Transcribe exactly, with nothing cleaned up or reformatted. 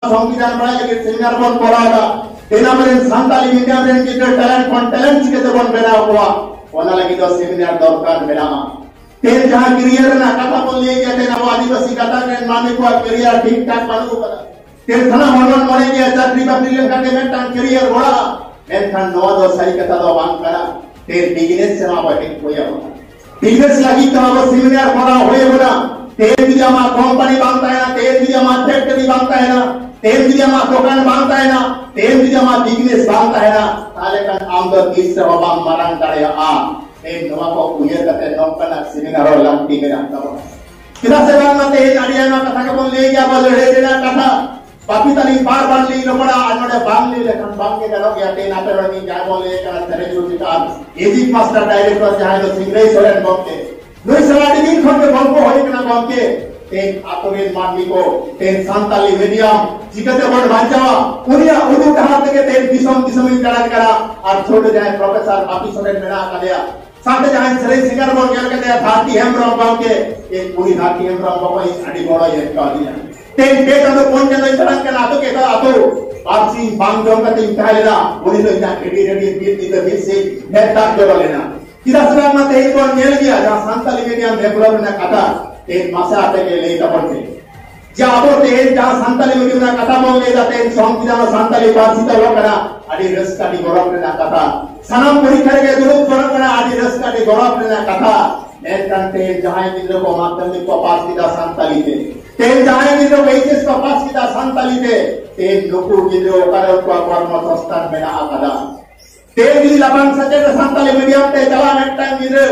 ᱥᱚᱝᱵᱤᱫᱷᱟᱱ ᱵᱟᱲᱟᱭ ᱞᱟᱹᱜᱤᱫ ᱥᱮᱢᱤᱱᱟᱨ ᱵᱚᱱ ᱠᱚᱨᱟᱣ ᱮᱫᱟ᱾ ᱛᱮᱦᱮᱧ ᱟᱵᱚᱨᱮᱱ ᱥᱟᱱᱛᱟᱞᱤ ᱢᱤᱰᱤᱭᱟᱢ ᱨᱮᱱ ᱜᱤᱫᱽᱨᱟᱹ ᱴᱮᱞᱮᱱᱴ ᱠᱷᱚᱱ ᱴᱮᱞᱮᱱᱴ ᱪᱤᱠᱟᱹ ᱛᱮᱵᱚᱱ ᱵᱮᱱᱟᱣ ᱠᱚᱣᱟ, ᱚᱱᱟ ᱞᱟᱹᱜᱤᱫ ᱫᱚ ᱥᱮᱢᱤᱱᱟᱨ ᱫᱚᱨᱠᱟᱨ ᱢᱮᱱᱟᱜᱼᱟ᱾ ᱛᱮᱦᱮᱧ ᱡᱟᱦᱟᱸ ᱠᱮᱨᱤᱭᱟᱨ ᱨᱮᱱᱟᱜ ᱠᱟᱛᱷᱟ ᱵᱚᱱ ᱞᱟᱹᱭ ᱜᱮᱭᱟ, ᱛᱮᱦᱮᱧ ᱟᱵᱚ ᱟᱹᱫᱤᱵᱟᱹᱥᱤ ᱜᱟᱛᱟᱠ ᱨᱮᱱ ᱢᱟᱹᱱᱢᱤ ᱠᱚᱣᱟᱜ ᱠᱮᱨᱤᱭᱟᱨ ᱴᱷᱤᱠ ᱴᱷᱟᱠ ᱵᱟᱹᱱᱩᱜ ᱟᱠᱟᱫᱟ᱾ ᱛᱮᱦᱮᱧ ᱥᱟᱱᱟᱢ ᱦᱚᱲ ᱵᱚᱱ ᱢᱚᱱᱮ ᱜᱮᱭᱟ ᱪᱟᱹᱠᱨᱤ ᱵᱟᱹᱠᱨᱤ ᱞᱮᱱᱠᱷᱟᱱ ᱜᱮ ᱢᱤᱫᱴᱟᱝ ᱠᱮᱨᱤᱭᱟᱨ ᱜᱚᱲᱟᱜᱼᱟ, ᱢᱮᱱᱠᱷᱟᱱ ᱱᱚᱣᱟ ᱫᱚ ᱥᱟᱹᱨᱤ ᱠᱟᱛᱷᱟ ᱫᱚ ᱵᱟᱝ ᱠᱟᱱᱟ᱾ ᱛᱮᱦᱮᱧ ᱵᱤᱡᱽᱱᱮᱥ ᱥᱮ ᱱᱚᱣᱟ ᱵᱟᱹᱴᱤ ᱦᱩᱭ ᱟᱵᱚᱱᱟ᱾ ᱵᱤᱡᱽᱱᱮᱥ ᱞᱟᱹᱜᱤᱫ ᱫᱚ ᱟᱵᱚ ᱥᱮᱢᱤᱱᱟᱨ ᱠᱚᱨᱟᱣ ᱦᱩᱭ ᱟᱵᱚᱱᱟ᱾ ᱛᱮᱦᱮᱧ ᱡᱩᱫᱤ ᱟᱢᱟᱜ ᱠᱳᱢᱯᱟᱱᱤ ᱵᱟᱝ ᱛᱟᱦᱮᱱᱟ, ᱛᱮᱦᱮᱧ ᱡᱩᱫᱤ ᱟᱢᱟᱜ ᱯᱷᱮᱠᱴᱟᱨᱤ ᱵᱟᱝ ᱛᱟᱦᱮᱱᱟ, ᱛᱮᱦᱮᱧ ᱡᱩᱫᱤ ᱟᱢᱟᱜ ᱫᱚᱠᱟᱱ ᱵᱟᱝ ᱛᱟᱦᱮᱱᱟ, ᱛᱮᱦᱮᱧ ᱡᱩᱫᱤ ᱟᱢᱟᱜ ᱵᱤᱡᱽᱱᱮᱥ ᱵᱟᱝ ᱛᱟᱦᱮᱱᱟ, ᱛᱟᱦᱚᱞᱮ ᱠᱷᱟᱱ ᱟᱢ ᱫᱚ ᱛᱤᱥ ᱨᱮᱦᱚᱸ ᱵᱟᱢ ᱢᱟᱨᱟᱝ ᱫᱟᱲᱮᱭᱟᱜᱼᱟ᱾ ᱛᱮᱦᱮᱧ ᱱᱚᱣᱟ ᱠᱚ ᱩᱭᱦᱟᱹᱨ ᱠᱟᱛᱮ ᱱᱚᱝᱠᱟᱱᱟᱜ ᱥᱮᱢᱤᱱᱟᱨ ᱦᱚᱸ ᱞᱟᱹᱠᱛᱤ ᱢᱮᱱᱟᱜ ᱛᱟᱵᱚᱱᱟ᱾ ᱪᱮᱫᱟᱜ ᱥᱮ ᱵᱟᱝᱢᱟ ᱛᱮᱦᱮᱧ ᱟᱹᱰᱤ ᱟᱭᱢᱟ ᱠᱟᱛᱷᱟ ᱜᱮᱵᱚᱱ ᱞᱟᱹᱭ ᱜᱮᱭᱟ, ᱟᱵᱚ ᱞᱟᱹᱲᱦᱟᱹᱭ ᱨᱮᱱᱟᱜ ᱠᱟᱛᱷᱟ᱾ ᱵᱟᱹᱠᱤ ᱛᱟᱹᱞᱤᱧ ᱵᱟᱨ ᱵᱟᱨ ᱞᱤᱧ ᱨᱚᱯᱚᱲᱟ, ᱟᱨ ᱱᱚᱰᱮ ᱵᱟᱝ ᱞᱟᱹᱭ ᱞᱮᱠᱷᱟᱱ ᱵᱟᱝ ᱜᱮ ᱜᱟᱱᱚᱜ ᱜᱮᱭᱟ᱾ ᱛᱮᱦᱮᱧ ᱟᱯᱮ ᱱᱚᱰᱮ ᱡᱟᱦᱟᱸᱭ ᱵᱚᱱ ᱞᱟᱹᱭ ᱠᱟᱱᱟ ᱥᱮᱨᱮᱧ ᱨᱩ ᱪᱮᱛᱟᱱ ᱢᱤᱣᱡᱤᱠ ᱢᱟᱥᱴᱟᱨ ᱰᱟᱭᱨᱮᱠᱴᱚᱨ ᱡᱟᱦᱟᱸᱭ ᱫᱚ ᱥᱤᱝᱨᱟᱹᱭ ᱥᱚᱨᱮᱱ ᱜᱚᱢᱠᱮ, ᱱᱩᱭ ᱥᱟᱞᱟᱜ ᱟᱹᱰᱤ ᱫᱤᱱ ᱠᱷᱚᱱ ᱜᱮ ᱜᱚᱞᱯᱚ ᱦᱩᱭ ᱠᱟᱱᱟ ᱜᱚᱢᱠᱮ᱾ ᱛᱮᱦᱮᱧ ᱟᱛᱳ ᱨᱮᱱ ᱢᱟᱹᱱᱢᱤ ᱠᱚ ᱛᱮᱦᱮᱧ ᱥᱟᱱᱛᱟᱞᱤ ᱢᱤᱰᱤᱭᱟᱢ ᱪᱤᱠᱟᱹᱛᱮ ᱵᱚᱱ ᱵᱟᱧᱪᱟᱣᱟ, ᱩᱱᱤᱭᱟᱜ ᱩᱫᱩᱜ ᱰᱟᱦᱟᱨ ᱛᱮᱜᱮ ᱛᱮᱦᱮᱧ ᱫᱤᱥᱚᱢ ᱫᱤᱥᱚᱢᱤᱧ ᱫᱟᱬᱟᱱ ᱠᱟᱱᱟ᱾ ᱟᱨ ᱥᱩᱨ ᱨᱮ ᱡᱟᱦᱟᱸᱭ ᱯᱨᱚᱯᱷᱮᱥᱚᱨ ᱵᱟᱯᱤ ᱥᱚᱨᱮᱱ ᱢᱮᱱᱟᱜ ᱟᱠᱟᱫᱮᱭᱟ, ᱥᱟᱶᱛᱮ ᱡᱟᱦᱟᱸᱭ ᱥᱮᱨᱮᱧ ᱥᱤᱝᱜᱟᱨ ᱵᱚᱱ ᱧᱮᱞ ᱠᱟᱫᱮᱭᱟ ᱵᱷᱟᱨᱛᱤ ᱦᱮᱢᱵᱨᱚᱢ ᱜᱚᱢᱠᱮ, ᱛᱮᱦᱮᱧ ᱩᱱᱤ ᱵᱷᱟᱨᱛᱤ ᱦᱮᱢᱵᱨᱚᱢ ᱵᱟᱵᱟ ᱤᱧ ᱟᱹᱰᱤ ᱜᱚᱲᱚᱭ ᱮᱢ ᱠᱟᱣᱫᱤᱧᱟ᱾ ᱛᱮᱦᱮᱧ ᱯᱮ ᱪᱟᱸᱫᱚ ᱯᱩᱱ ᱪᱟᱸᱫᱚᱧ ᱪᱟᱞᱟᱜ ᱠᱟᱱᱟ ᱟᱛᱳ ᱠᱮ ᱟᱛᱳ, ᱵᱟᱨᱥᱤᱧ ᱵᱟᱝ ᱡᱚᱢ ᱠᱟᱛᱮᱧ ᱛᱟᱦᱮᱸ ᱞᱮᱱᱟ᱾ ᱩᱱᱤ ᱫᱚ ᱤᱧᱟᱹᱜ ᱟᱹᱰᱤ ᱟᱹᱰᱤ ᱢᱤᱫ ᱧᱤᱫᱟᱹ ᱢᱤᱫ ᱥᱤᱧ ᱢᱮᱫ ᱫᱟᱜ ᱡᱚᱨᱚ ᱞᱮᱱᱟ᱾ ᱪᱮᱫᱟᱜ ᱥᱮ ᱵᱟᱝᱢᱟ ᱛᱮᱦᱮᱧ ᱵᱚᱱ ᱧᱮᱞ ᱜᱮᱭᱟ ᱡᱟᱦᱟᱸ ᱥᱟᱱᱛᱟᱞᱤ ᱢᱤᱰᱤᱭᱟᱢ ᱰᱮᱵᱷᱞᱚᱯ ᱨᱮᱱᱟᱜ ᱠᱟᱛᱷᱟ, ᱛᱮᱦᱮᱧ ᱢᱟᱥᱮ ᱟᱯᱮ ᱜᱮ ᱞᱟᱹᱭ ᱛᱟᱵᱚᱱ ᱯᱮ᱾ ᱡᱮ ᱟᱵᱚ ᱛᱮᱦᱮᱧ ᱡᱟᱦᱟᱸ ᱥᱟᱱᱛᱟᱞᱤ ᱢᱤᱰᱤᱭᱟᱢ ᱨᱮᱱᱟᱜ ᱠᱟᱛᱷᱟ ᱵᱚᱱ ᱞᱟᱹᱭ ᱮᱫᱟ, ᱛᱮᱦᱮᱧ ᱥᱚᱝᱵᱤᱫᱷᱟᱱ ᱦᱚᱸ ᱥᱟᱱᱛᱟᱞᱤ ᱯᱟᱹᱨᱥᱤ ᱛᱮ ᱚᱞᱚᱜ ᱠᱟᱱᱟ, ᱟᱹᱰᱤ ᱨᱟᱹᱥᱠᱟᱹ, ᱟᱹᱰᱤ ᱜᱚᱨᱚᱵᱽ ᱨᱮᱱᱟᱜ ᱠᱟᱛᱷᱟ᱾ ᱥᱟᱱᱟᱢ ᱯᱚᱨᱤᱠᱠᱷᱟ ᱨᱮᱜᱮ ᱫᱩᱲᱩᱵ ᱜᱚᱨᱚᱵᱽ ᱨᱮᱱᱟᱜ ᱠᱟᱛᱷᱟ᱾ ᱢᱮᱱᱠᱷᱟᱱ ᱛᱮᱦᱮᱧ ᱡᱟᱦᱟᱸᱭ ᱜᱤᱫᱽᱨᱟᱹ ᱠᱚ ᱢᱟᱫᱽᱫᱷᱚᱢᱤᱠ ᱠᱚ ᱯᱟᱥ ᱠᱮᱫᱟ ᱥᱟᱱᱛᱟᱞᱤ ᱛᱮ, ᱛᱮᱦᱮᱧ ᱡᱟᱦᱟᱸᱭ ᱜᱤᱫᱽᱨᱟᱹ ᱠᱚ ᱮᱭᱤᱪ ᱮᱥ ᱠᱚ ᱯᱟᱥ ᱠᱮᱫᱟ ᱥᱟᱱᱛᱟᱞᱤ ᱛᱮ, ᱛᱮᱦᱮᱧ ᱱᱩᱠᱩ ᱜᱤᱫᱽᱨᱟᱹ ᱚᱠᱟᱨᱮ ᱩᱱᱠᱩᱣᱟᱜ ᱠᱚᱨᱢᱚ ᱥᱚᱝᱥᱛᱷᱟᱱ ᱢᱮᱱᱟᱜ ᱟᱠᱟᱫᱟ? ᱛᱮᱦᱮᱧ ᱡᱩᱫᱤ ᱞᱟᱯᱷᱟᱝ ᱥᱮᱪᱮᱫ ᱨᱮ ᱥᱟᱱᱛᱟᱞᱤ ᱢᱤᱰᱤᱭᱟᱢ ᱛᱮ ᱪᱟᱞᱟᱜ ᱢᱤᱫᱴᱟᱝ ᱜᱤᱫᱽᱨᱟᱹ,